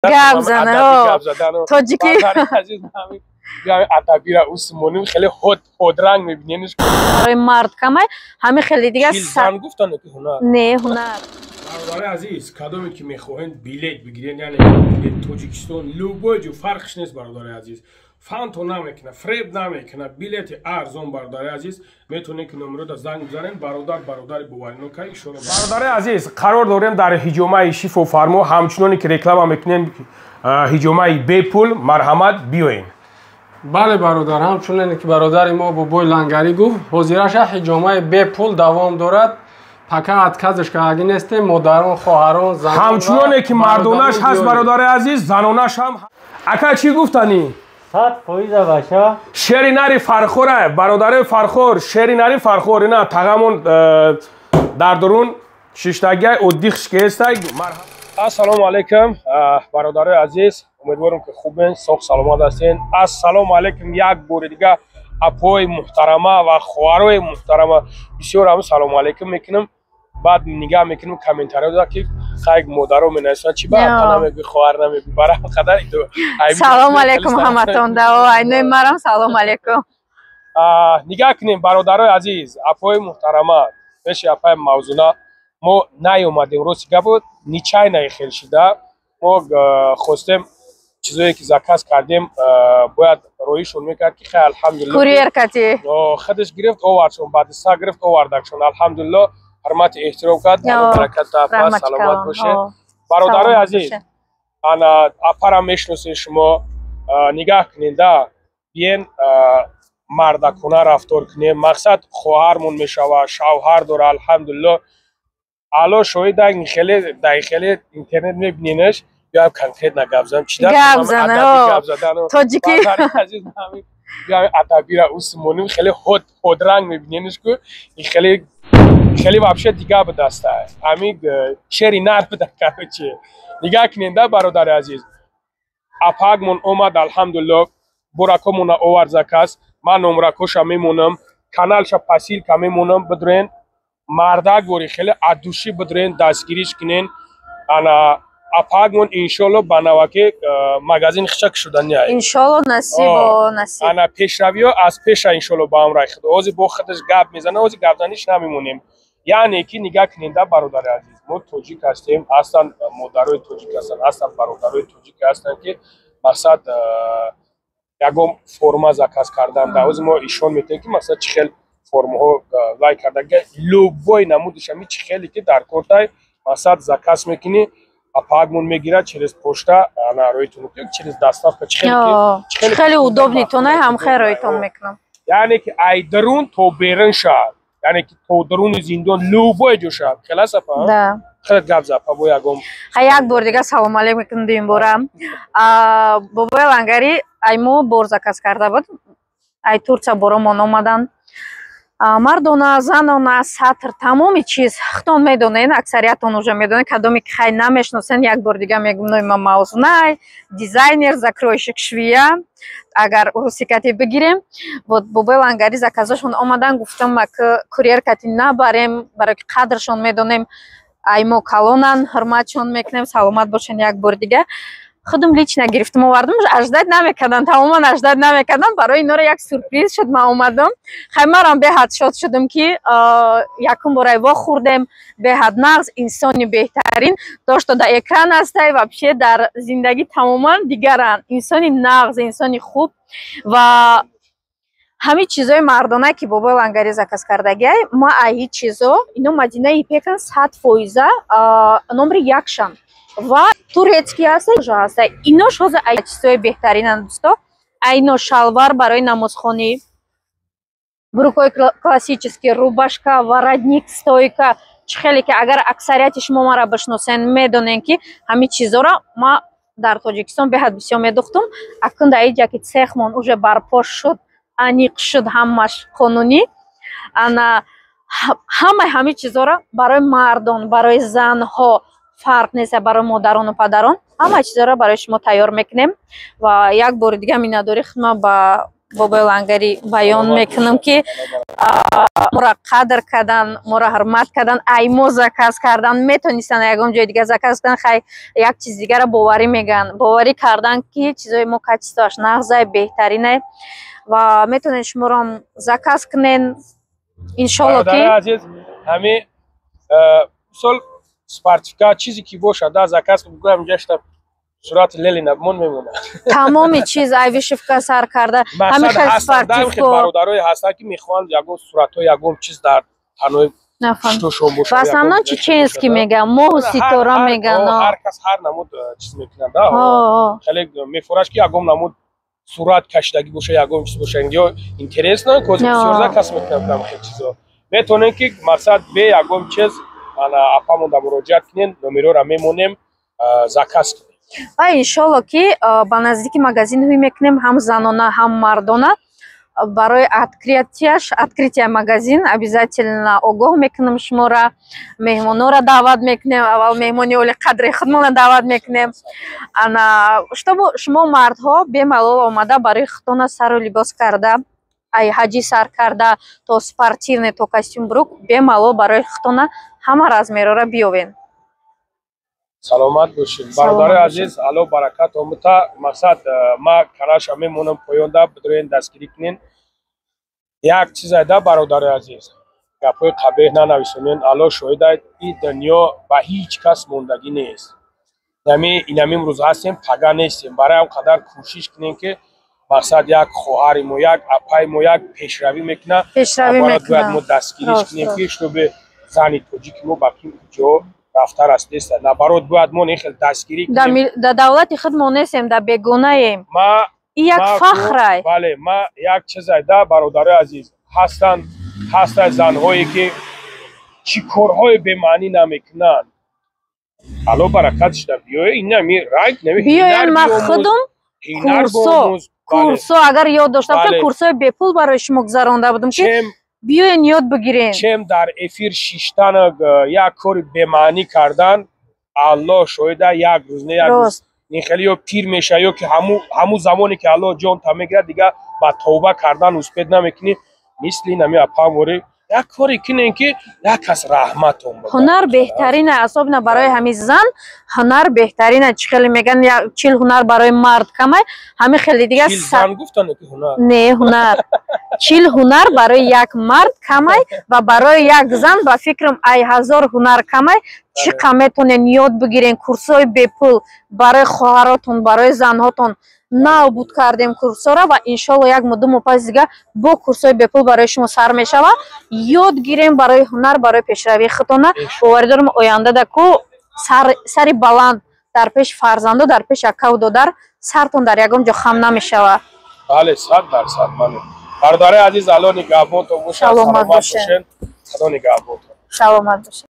Гап зана, тоҷикӣ. Адабира усмоним хеле ходранг мебинениш. Барои мард камай ҳами хеле дига. Зан гуфтанд ки ҳунар. Не, ҳунар. Бародари азиз, кадоме ки мехоҳед билет бигирен, яъне билет Тоҷикистон, любой ҷо, фарқш нест, бародари азиз, фанто намекуна, фреб намекуна, билети арзон, бародари азиз, метавонед ки номерода занг бизанед. Бародар, бародари боваринока ишора. Бародари азиз, қарор дорем дар ҳиҷомаи Шифофармо. Ҳамчуноне ки реклама мекунем, ҳиҷомаи бепул, марҳамат, биёен. Бале, бародар, ҳамчуноне ки бародари мо Бобои Лангарӣ гуфт, ҳозираша ҳиҷомаи бепул давом дорад. Пока отказш кардаги нестем. Модарон, хоҳарон, ҳамчуноне ки мардонаш ҳаст, бародари азиз, занонаш ҳам. Ака, чӣ гуфтанӣ? 100% баша. Шери нари Фархора, бародари Фархор, шери нари Фархор, ина тағамон дар дурун шиштагиай, оддихш кестай. Ассалому алайкум, бародарои азиз, умедворам, ки хубен, соҳ саломат ҳастен. Ассалому алайкум як бори дига, апои муҳтарама ва хоҳарои муҳтарама. Бисёр ҳам салому алайкум мекунам, баъд нигаҳ мекунам комментариёда, ки хай, модаро менависанд: «Чӣ ба апа намегӯи, хоҳар намегӯи?» Барам қадар. Салому алайкум ҳаматон, айнои марам салому алайкум. Нигаҳ кунем, бародарои азиз, апои муҳтарама, пеши апаи Мавзуна мо наёмадем. Рости гапо, нечаянно хел шида. Мо хостем, чизое ки заказ кардем, бояд роишон мекард, ки хай, алҳамдулилло, курьер кати. Худаш гирифт, овардшон, баъди са гирифт, овардакшон, алҳамдулилло. Ҳурмати эҳтиром кард, баракат, апа, саломат боше. Бародарои азиз, ана апара мешиносед шумо. Нигаҳ кунед, биен, мардакона рафтор кунем. Мақсад, хоҳармон мешава, шавҳар дора, алҳамдулилло. Ало шоҳид, хеле дар хеле интернет мебиненаш. Биём, конкретно гап занам, чӣ Гап зана, гап задану. Тоҷикӣ. Адабира усмоним хеле ходранг мебинениш ку хеле хеле вообще дига будаста, ами шери нар буда. Короче, нигаҳ куненда, бародари азиз, апагмон омад, алҳамдулилло, буракомона овард заказ. Ман номракоша мемонам, каналша по ссылка мемонам. Бидрен, мардак бори, хеле адушӣ бидрен, дастгириш кунен. Ана апагмон, иншолло, ба наваке магазин хичак шуданиай. Иншолло, насибо, насиб. Ана пешравиҳо аз пеша, иншолло, ба ҳамроҳи худ. Ҳозир бо худаш гап мезана, ҳозир гапзаниш намемонем. Яъне ки нигаҳ куненда, бародари азиз, мо тоҷик ҳастем, ҳастанд модарои тоҷик ҳастанд, ҳастанд бародарои тоҷик ҳастанд, ки мақсад, ягон форма заказ кардан да ҳозир мо ишон метавем, ки масалан, чӣ хел формаҳо лай карда, любой намудишами, чӣ хеле ки дар кортай, мақсад, заказ мекунӣ, апагмон мегирад, через почта ана роитон, через доставка, чӣ хеле удобный тонай, ҳам хел роитон мекунам. Яъне ки ай дарун то берун шавад, яъне ки то даруни зиндон, любой ҷо шавад, хелас, апа? Да. Хеле гап за, апа, бо ягон. Ха, як бор дига салом алейкум мекунам дуюм бора. Бобои Лангари ай мо бор заказ карда буд, ай Турция боромон омадан, мардона, занона, сатр, тамоми чиз. Худтон медонед, аксариятон уже медонед. Кадоме ки хай намешиносен, як бор дига мегум: номи ман Мавзунай, дизайнер, закройщик, швея, агар русикати бигирем. Вот, Бобои Лангари заказошон омадан, гуфтам, курьер кати набарем, барои ки қадршон медонем, ай мо калонан, ҳурматшон мекунем. Саломат бошен. Як бор дига худам лично гирифтам, овардам. Ожидать намекардам, тамоман ожидать намекардам. Барои инора як сюрприз шуд, ман омадам. Хай, марам беҳад шод шудам, ки якум бора вохӯрдем. Беҳад нағз, инсони беҳтарин. То что дар экран ҳастай, вообще дар зиндагӣ тамоман дигаранд. Инсони нағз, инсони хуб. Ва ҳамин чизои мардона, ки Бобои Лангари заказ кардагиай, ма аи чизо, ино Мадинаи ипекан, 100%, номери якшан ва турецкий ҳаста, ҳаста. Инош ҳозир ай чизои беҳтаринанд, дӯсто. Айно шалвар барои намозхонӣ, брюкои классический, рубашка, воротник, стойка. Чӣ хеле ки агар аксарияти шумо мара бишносен, медонен, ки ҳамин чизоро ма дар Тоҷикистон беҳад бисёр медухтум. Акун дар иҷа ки цехмон уже барпо шуд, аниқ шуд, ҳамаш қонунӣ. Ана ҳамаи ҳамин чизоро барои мардон, барои занҳо фарқ нест, барои модарону падарон, ҳамаи чизоро барои шумо тайёр мекунем. Ва як бори дига миннатдорӣ худма ба Бобои Лангарӣ баён мекунам, ки моро қадр кардан, моро ҳурмат кардан, ай мо заказ кардан. Метонистанд ягон ҷои дига заказ кардан. Хай, як чиз дигара боварӣ мегӯянд, боварӣ кардан, ки чизои мо качество аш нағзай, беҳтаринай ва метавонед шумором заказ кунен, иншолло ки. Азиз, ҳами мисол спортивка, чизе ки бошад, да, заказ бигӯям, ҷашта сурати Ленина мон мемонад. Тамоми чиз, ай вышивка сар карда, ҳами хел спортивко. Бародарое ҳастанд, ки мехоҳанд ягон суратҳо, ягон чиз дар танои пуштошон бошад. В основном чеченский меган, моҳу ситора меган. Ҳар кас ҳар намуд чиз мекунад. Хеле мефораш, ки ягон намуд сурат кашидагӣ боша, ягон чиз боша, ё интересно, кози бисёр заказ мекунам. Хел чизо метавонем, ки мақсад бе ягон чиз ана апамонда муроҷиат кунем, номерора мемонем, заказ кунем. Ва иншолло, ки ба наздики магазин ҳуй мекунем, ҳам занона, ҳам мардона. Барои открытия ш, открытия магазин обязательно огоҳ мекунем шуморо, меҳмонора даъват мекунем. Аввал меҳмони оли қадри худмона даъват мекунем, ана чтобы шумо мардҳо бемалол омада, барои худтона сару либос карда, ай ҳаҷӣ сар карда то спортивный, то костюм брюк, бемалол барои худтона ҳама размер ора биёвен. Саломат бошед, бародари азиз, Алло баракат омута. Мақсад, ма каналша мемонам поёнда, бидроен, дастгирӣ кунен. Як чиз айда, бародари азиз, гапҳои қабеҳ нанависонен. Алло шоҳида, ин дунё ба ҳеҷ кас мондагӣ нест. Инами имрӯз ҳастем, пага нестем. Барои ҳам қадар кӯшиш кунем, ки мақсад як хоҳари мо, як апаи мо як пешравӣ мекунад, бояд мо дастгириш кунем, ки чтобы зани тоҷики мо ба ким ҷо рафта расидеста. Наоборот, бояд мо нехел дастгирӣ. Дар давлати худ мо нестем, дар бегонаем, и як фахрай. Бале, ма як чиз айда, бародарои азиз, ҳастанд, ҳастанд занҳое, ки чӣ корҳои бемаънӣ намекунанд. Алло баракат шуда, биёе, инами ранг. Биёен, ма худум курсо, агар ёд дошта бошед, курсои бепул барои шумо гузаронда будам, ки биёен, ёд бигирен. Чем дар эфир шиштан, як кори бемаънӣ кардан, Аллоҳ шоҳида, як рӯз не, як рӯз ин хеле ё пир меша, ё ки ҳамун замоне ки Аллоҳ ҷонта мегирад, дига ба тавба кардан успеть намекунӣ. Мисли инами апамвори як коре кунем, ки як кас раҳматон. Ҳунар беҳтарина, особенно барои ҳамин зан ҳунар беҳтарина. Чӣ хеле меган, 40 ҳунар барои мард камай, ҳамин хеле дига. Зан гуфтан ки ҳунар. Не, ҳунар, 40 ҳунар барои як мард камай ва барои як зан, ба фикрам, ай 1000 ҳунар камай. Чӣ қа метонен ёд бигирен. Курсҳои бепул барои хоҳаротон, барои занҳотон нав буд кардем курсора ва иншолло як моҳ, 2 моҳ пас дига бо курсҳои бепул барои шумо сар мешавад. Ёд гирем барои ҳунар, барои пешравии худтона. Боварӣ дорам, ояндада ку сари баланд дар пеши фарзандо, дар пеши акаву додар сартон дар ягон ҷо хам намешавад. Бале, 100%. Бале, бародари азиз, Алло нигаҳбонтон бошад. Саломат бошед. Худо нигаҳбонтон. Саломат бошед.